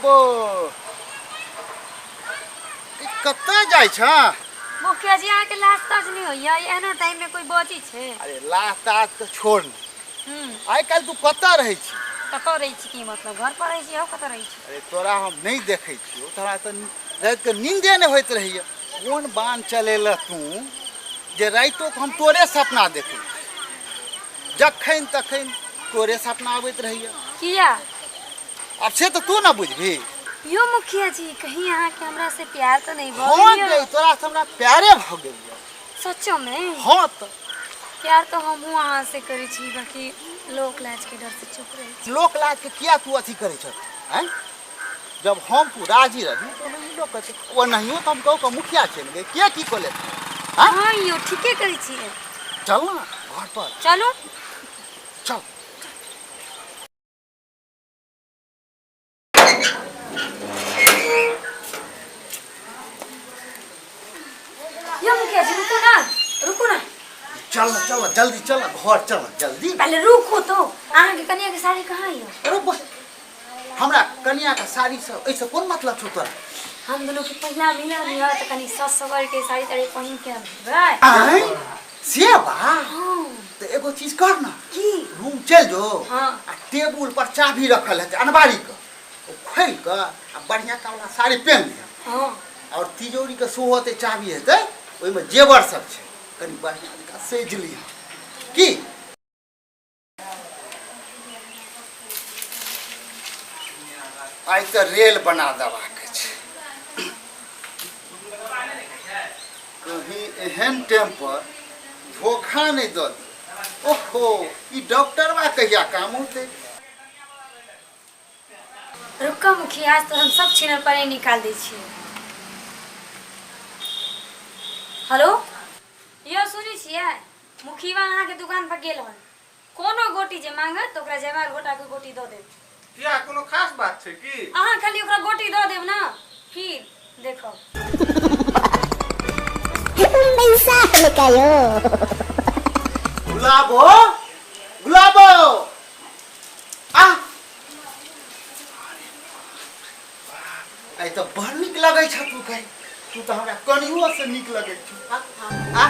गुलाबो, ई कतऽ जाइ छ? मुखिया जी, अहाँके लाज ताज नहि होइया? एहनो टाइम में कोई बची छै? अरे लाज ताज के छोड़ ने। आइ काल्हि तू कतऽ रहै छी? कतऽ रहै छी की मतलब? घर पर रहै छी। हम कतऽ रहै छी? अरे तोरा हम नहि देखै छियौ, तोरा तऽ रातिके नींदे नहि होइत रहैया। कोन बान चलेलह तू जे रातिओ के हम तोरे सपना देखै छी? जखन तखन तोरे सपना आबैत रहैया। किया? आब से तऽ तू ने बुझबही। यो मुखिया जी, कहीं अहाँके हमरा से प्यार तऽ नहीं भऽ हँ गेल? गई, तोरा से हमरा प्यारे भऽ गेल यऽ। सचो में? हँ तऽ। प्यार तऽ हमहूँ अहाँ से करै छी, बाकी लोक लाज के डर से चुप रहै छी। लोक लाज के किया तू अथी करै छह आँय? जब हम तू राजी रही तो नहीं लोक कहै छै। ओनाहियो तऽ हम गाँव के मुखिया छियै ने गे, के की कऽ लेतै? आँय? हँ यो, ठीके करै छियै। चल ने घर पर। चलू। चल। यो मुखिया जी, रुकू ना, रुकू ना। चल ना, चल ना, जल्दी चल ना, घर चल ना, जल्दी। पहले रुकू तो, अहाँके कनिया के साड़ी कहाँ यऽ? अरे बस, हमरा कनिया के साड़ी सब एहिसँ कोन मतलब छौ तोरा? हम दुनू के पहिला मिलन यऽ तऽ कनि सज सवर के साड़ी ताड़ी पहिन के अनबै। आँय, से बा? हाँ। तऽ एगो चीज कर ना। की? रूम चलि जो। हाँ। आ टेबुल पर चाभी रखल हेतै अलमारी के, ओ खोलि कऽ आ बढ़िआँ वाला साड़ी पहिन लिअ। हाँ। और तिजोरी के सेहो हेतै, चाभी हेतै, ओहिमे जेवर सब छै, कनि बढ़िआँ जकाँ सजि लिअ। की आइ तऽ रेल बना देबाक छै। कहीं एहन टाइम पर धोखा नहि दऽ दी। ओहो, ई डॉक्टरवा कहिया काम होतै? रुका मुखिया, आज तो हम सब छिनर पर निकाल दै छियै। हेलो, यो सुनै छियै? मुखिया अहाँके दुकान पर गेल हन। कोनो गोटी जे मांगत तऽ ओकरा जमाल गोटा के गोटी दऽ देब। किया, कोनो खास बात छै की? अहाँ खाली ओकरा गोटी दऽ देब ना, फिर देखब। गुलाबो, गुलाबो, आ आइ तऽ बड़ नीक लगै छ तू। कही, तू तऽ हमरा कनियो से नीक लगै छौ। आ आ,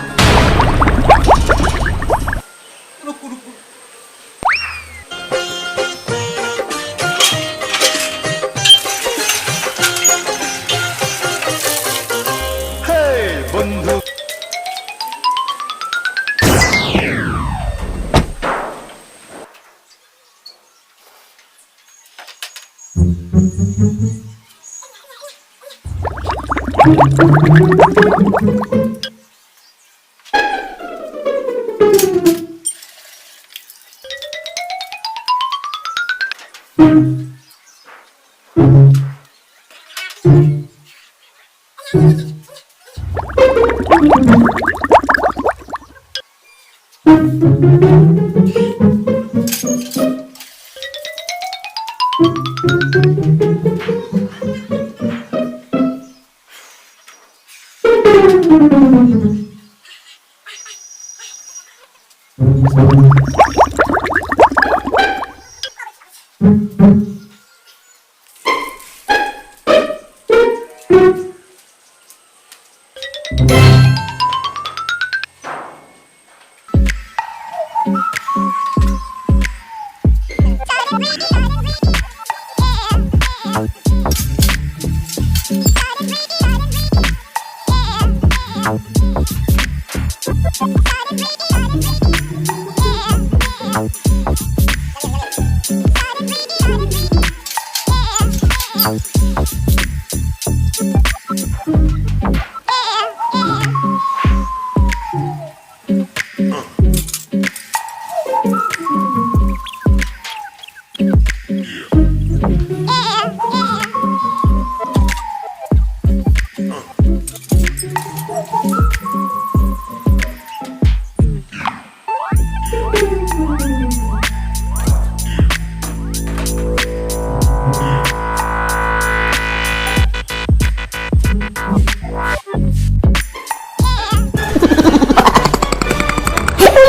रुकू रुकू। बंधु।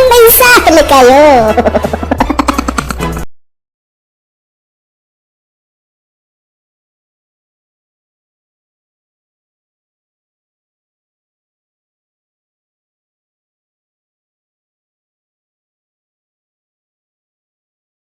Mensahe kayo.